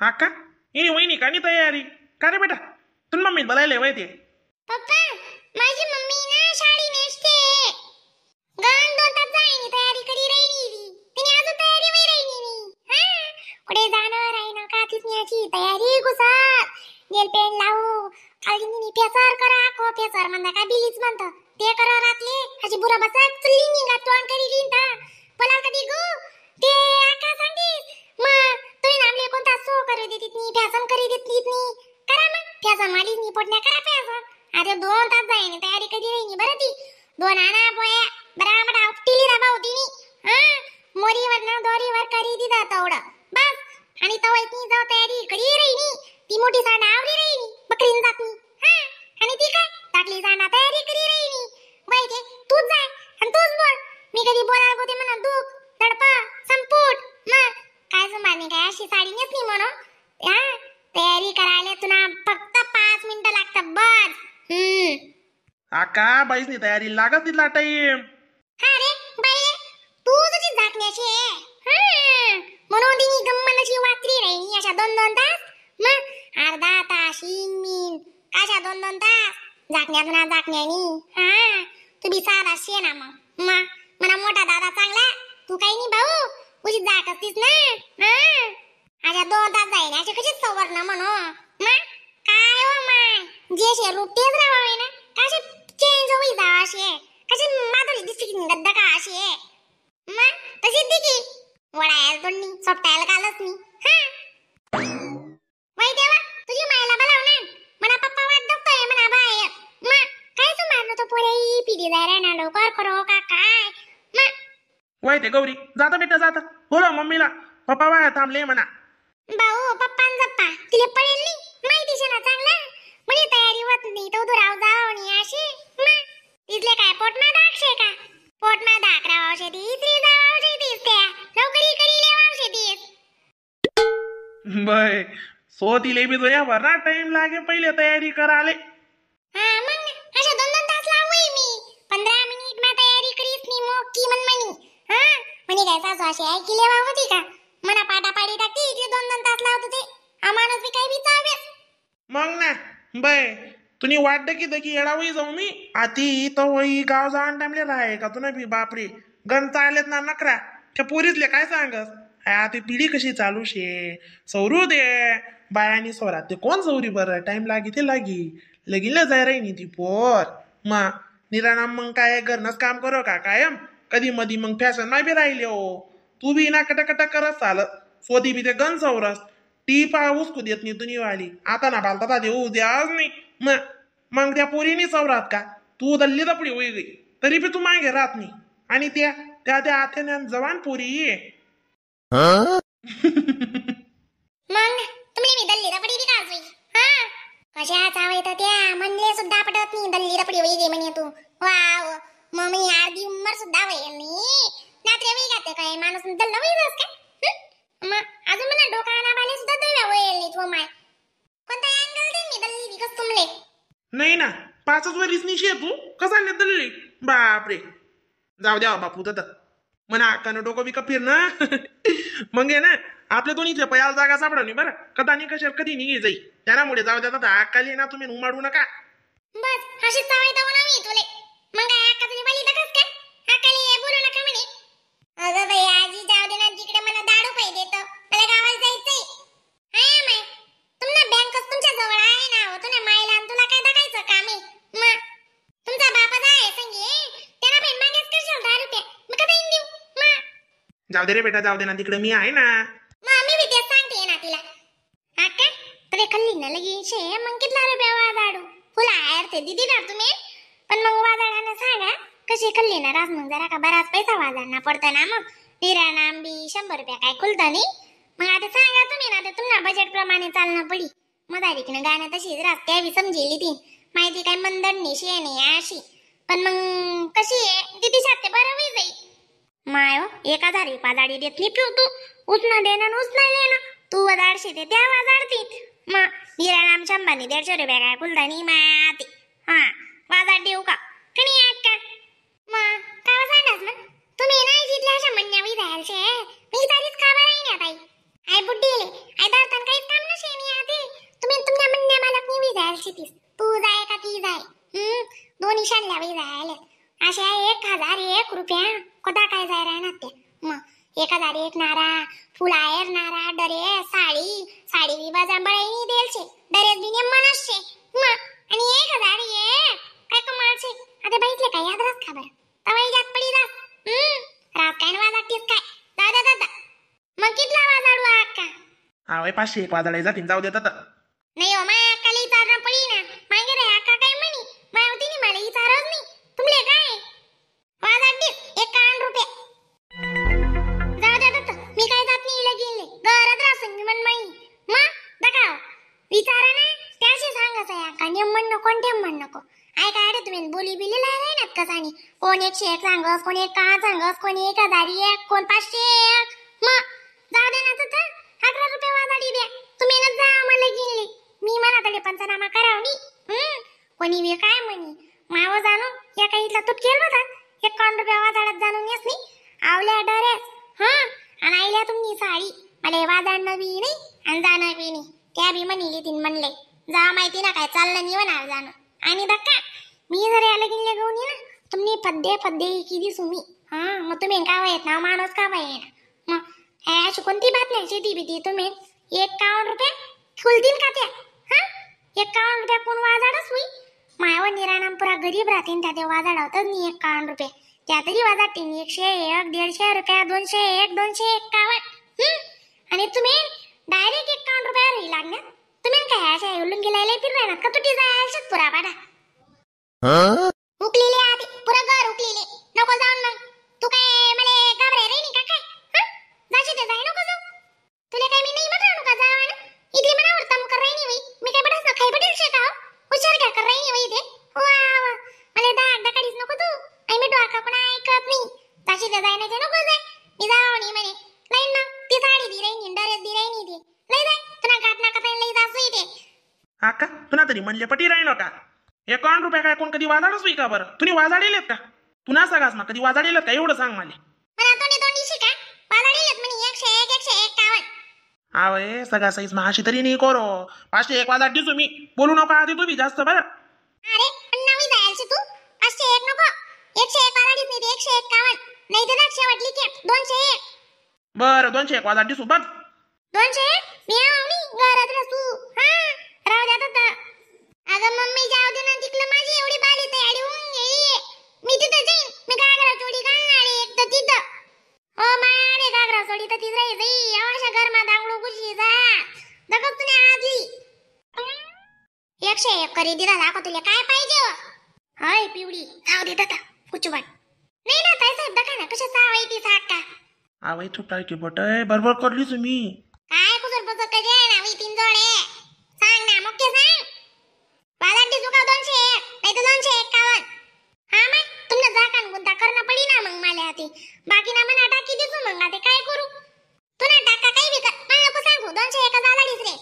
आका इनी वहिनी का नाही तयारी का रे बेटा? तुन मम्मी बोलायले वय ते. पप्पा माझी मम्मी ना साडी नेसते गण 2 तास जाईनी तयारी करी राहिली तिने अजून तयारी वय राहिली नाही. हा कुठे जाणार आहे ना का तिसण्याची तयारी घुसत नेल पेन लावू खाली फेसर करा को फेसर म्हणता का बिलीच म्हणतं ते करा रातले अशी बुरा बसत चुल्ली निघा तोंड करी लिंता बोलाल कधी गो ते आका सांगतीस मग तुम्ही नामले कोणता सो करू देतीत नी फॅशन करी देतीत नी करा मग फॅशन वाली नी पोटण्या करा फॅशन. अरे 2 तास जाईन तयारी करी राहिनी बरं ती 2 आणा पोया बरा मडा उपटीली राबा होती नी. हा मोरीवर ना दोरीवर करी दिदा तेवढं बस आणि तवय ती जाऊ तयारी करी राहिनी ती मोठी सांडा आवरी राहिनी बकरीन जात नी. हा आणि ती काय टाकली सांडा तयारी करी राहिनी बाई ते तूच जाय आणि तूच बोल मी कधी बोलायला होते म्हणा दुख दडपा संपूट मग काय सुमाने काय अशी साडी नेसली म्हणून हा तयारी करायला तुला फक्त 5 मिनिटं लागतात बस. आका बाईसनी तयारी लागत तिथला टाइम. हा रे बाई तू तुझी झाकण्याची आहे हा म्हणून तिने गम्मनाची वात्री राहिनी अशा 2-2 तास मग अर्धा तास मीन कशा 2-2 तास झाकण्या तुला झाकण्यानी. हा तू बी साधा शे ना मग मग मला मोठा दादा चांगला तू काही नाही भाऊ उशी जात असतीस ना. हा अशा 2 तास जाईन असे कशी सवरण म्हणू मग काय हो माय जे शे रूप तेच राहावे ना कसे चेंज होई जा असे कसे माधुरी दिसती की गद्दा का असे मग तशीच दिकी वळायला तोडणी सोपटायला कालच नी. हा वय देवा तुझी मायला बोलाव ना मना पप्पा वाट बघतोय मना बाहेर मग काय तू मारलो तो पोरे पिढी जाय ना लवकर करो का काय मग वय ते गौरी जाता बेटा जाता बोला मम्मीला पप्पा वाया थांबले म्हणा. भाऊ पप्पा जप्पा तिला पडेल नाही माहिती शे ना चांगला म्हणजे तयारी होत नाही तो दुराव जाव नी अशी मग तिथले काय पोटमा दाखशे का पोटमा दाख रावावशे ती इथली जावावशे तीस त्या लवकरी करी लेवावशे तीस. बै सो तिले बी जोया बरा टाइम लागे पहिले तयारी कराले. हा मग अशा 2-2 तास लावू मी 15 मिनिट मा तयारी करीस नी मोकी मनमनी. हा म्हणे काय सासू अशी ऐकी लेवा होती का मना पाटा पाडी टाकती इथले 2-2 तास लावत होते आमानच बी काही बी चावेस मग ना. बै तुम्ही वाटतं की दकी येडावही जाऊ मी आती तो वही गाव जाऊन टाइमले राहे का तुला बी बापरे गण चालत ना नकरा त्या पोरीतले काय सांगस आती पिढी कशी चालू शे सवरू दे बायानी सोरात ते कोण सवरी बरं टाइम लागी ते लागी लगीनला जाय राही ती पोर मा निराणा मग काय घरनंच काम करो का कायम कधी मधी मग फॅशन माय बी राहिले हो तू बी ना कटाकटा करत चालत स्वती बी ते गण सवरस टी पा उसकू देत नाही तुम्ही वाली आता ना बालता देऊ द्याच नाही मग मग त्या पोरीनी सवरात का तू दल्ली दपडी होई गई तरी बी तू मागे राहत नाही आणि त्या त्या त्या आत्याने जवान पोरी ये. मग तुम्ही मी दल्ली दपडी बी काजवी हा कशा चावय तर त्या म्हणले सुद्धा पटत नाही दल्ली दपडी होई गई म्हणे तू वाव मग मी अर्धी उमर सुद्धा वय नाही नात्रे वही जाते काय माणूस दल्ला वही जास काय मग अजून मला डोका ना बाले सुद्धा दव्या वळेल नाही तो माय कोणता अँगल दे मी दल्ली कस तुमले नाही ना 5 वरीस निशी तू कसा नाही दल्ली बापरे जाऊ द्या बापू दादा म्हणा अक्कानं डोकं बिकं फिर ना मग आहे ना आपल्या दोन्हीतल्या पयाला जागा सापडवणी बरं कदा नाही कशाला कधी निघे जाई त्यामुळे जाऊ द्या दादा अक्काली ना तुम्ही उमाडू नका. बस अशीच चावाय दाव ना मी तुले मग काय अक्का तुझी वाली दकस काय अक्काली बोलू नका म्हणे. अगं बाई आजी जाऊ दे ना तिकडे मला दारू पाहिजे देतो मला गावाला जायचंय. हाय my तुमना बँकच तुमच्या जवळ आहे ना हो तुला मायला आणि तुला काय दाखायचं काम आहे मग तुमचा बापच आहे संगे त्याला पण मागेच करशाल 10 रुपये मग कधी येईन देऊ मग. जाऊ दे रे बेटा जाऊ दे ना तिकडे मी आहे ना मग मी बी तेच सांगते ना तिला. अक्का तुला खाल्ली ना लगी शे मग कितला रुपया वाजाडू फुला आहे ते दिदी ना तुम्ही पण मग वाजाडानं सांगा कशी खाल्ली ना रास मग जरा का बराच पैसा वाजाडना पडतं ना मग किराणा आंबी 100 रुपया काय खुलता नाही मग आता सांगा तुम्ही ना आता तुम्हाला बजेट प्रमाणे चालणं पडी मधारीकनं गाणं तशीच रास त्यावी समजेली ती माहिती काय मंदडणी शे नाही अशी पण मग कशी आहे दिदी साते बरं होई जाई माय हो 1000 पाजाडी देत नाही पिऊ तू उचना देणं उचना लेणं तू वजाडशी ते त्या वाजाडतीत मग निराणाम 100 150 रुपया काय खुलता नाही माती हा वाजाड देऊ का कणी अक्का मग का सांगास मग तुम्ही नाही जिथल्या अशा म्हणण्या जायला शे मी तारीच का बरं आहे ना ताई आई बुड्डीले आई दारतान काहीच कोदा काय जाय राहणार ते. मग 1001 नारा, फुलायर नारा, डरे साडी साडी बी बाजांबळाई देल छे, डरेस बी नेम मनस छे. मग आणि 1001 काय कमाल छे. आता बाईतले काय याद रास खबर तवाई जात पडी रास. रात काय वाजाटीस काय दादा दादा. मग कितला वाजाडू अक्का? आवय 501 वाजाडे जातीन, जाऊ देतात. नाही हो माया अक्काला विचारणं पडी ना. मागे रे अक्का काय म्हणी माया होती नी, मला विचारच नाही. तुमले काय वाजाटीस 51 रुपये. जाऊ द्या दत्त, मी काय जात नाही लगीनले, घरात राहसून मी मन माई. मग दकाव विचारा ना त्याशी सांगायचं आहे अक्का, नेम म्हण नको टेम म्हण नको. I काय रे तुम्ही बोली बिली लाय ना कसानी, कोण 101 सांगस, कोण 1 सांगस, कोण 1001, कोण 501. मग जाऊ दे ना तिथं 11 रुपये वाजाडी द्या, तुम्ही ना जा मला गिनले. मी म्हणत पंचनामा कराव नी. कोणी बी काय म्हणी माव जाणू या काही इथला तुटकेल होता 51 रुपये वाजाडात जाणून येस नी आवल्या डरेस. हा आणि आईल्या तुम्ही साडी मला वाजाडणं बी नाही आणि जाणं बी नाही. त्या बी म्हणली तीन म्हणले जा माहिती ना काय चाललं नाही म्हणाल जाणं. आणि धक्का मी जर याला गिनले घेऊन ये ना तुम्ही फद्दे फद्दे की दिसू मी. हा मग तुम्ही का येत ना माणूस का येणार. मग अशी कोणती बात नाही शेती भीती तुम्ही 51 रुपये खुलतील का त्या? हा 51 रुपये कोण वाजाडच होई मायावर निराणाम पुरा गरीब राहतील त्या ते वाजाडावतच नाही 51 रुपये. त्या तरी वाजाडतील 101 150 रुपया 201 251. आणि तुम्ही डायरेक्ट 51 रुपया राहील लागणार. तुम्ही काय अशा एवढून गेलायला फिरणार का तुटी जायला पुरा पाडा उकलेले आधी पुरा घर उकलेले नको जाऊन. मग तू काय मला घाबराय रे नाही का काय? हा जाशी ते जाय नको जाऊ. तुला काय मी नाही म्हटलं नका जावा ना, इथली मनावर तम कर राही नाही. मी काय बडस ना खाई बडेल शे का हुशार काय कर राही नाही ते. वा वा मला दाग दकाडीच नको तू. आई मी डोका कोणा ऐकत नाही. जाशी ते जाय नाही ते नको जाय, मी जाव नाही म्हणे लाईन ना ती साडी दी राही ड्रेस दी राही ती लई जाय तुला गाठ नका ताई लई जासू इथे. आका तुला तरी म्हणले पटी राही नका. 51 रुपये काय कोण कधी वाजाडच होई का बरं? तुम्ही वाजाडेलेत का? तुला सगास ना कधी वाजाडेलेत का एवढं सांग मला. मला तोंडी तोंडी शिका वाजाडेलेत म्हणे 101 151. आवय सगळा साईज महाशी तरी नाही करो 501 वाजाड दिसू मी. बोलू नका आधी तुम्ही जास्त बरं. अरे पण नवी जायची तू 501 नको 101 वाजाडीच नाही ते 151 नाही तर दाक्षे वाटली की 201. बरं 201 वाजाड दिसू बघ. 201 मी आवनी घरात रसू. हा राहू द्या आता. अगं मम्मी जाऊ दे ना तिकडं, माझी एवढी बाली तयारी होऊन गेली. मी तिथं जाईन, मी घागरा चोळी घालणार आहे एक तर तिथं. हो माया रे घागरा चोळी तर तिथं राही जाई अशा गरमा दांगडो कुशी जा दगत तुने आजली 101 करी दिला दाखव तुला काय पाहिजे हो? हाय पिवळी जाऊ दे दादा कुचवाट नाही ना ताई साहेब दका ना कशा सावाई ती साका. आवई थुटाय की बटय बरोबर करली तुम्ही. काय कुसर पुसर करी आहे ना तीन जोडे सांग ना मुख्य सांग. बाजारटी चुका 201 नाही तर 251. हा माय तुमने जा कान गुंता करणं पडी ना मग मला आती बाकी ना मना टाकी दिसू मग आता काय करू. तू ना टाका काही बी कर मला नको सांगू 201 झालाडीच रे.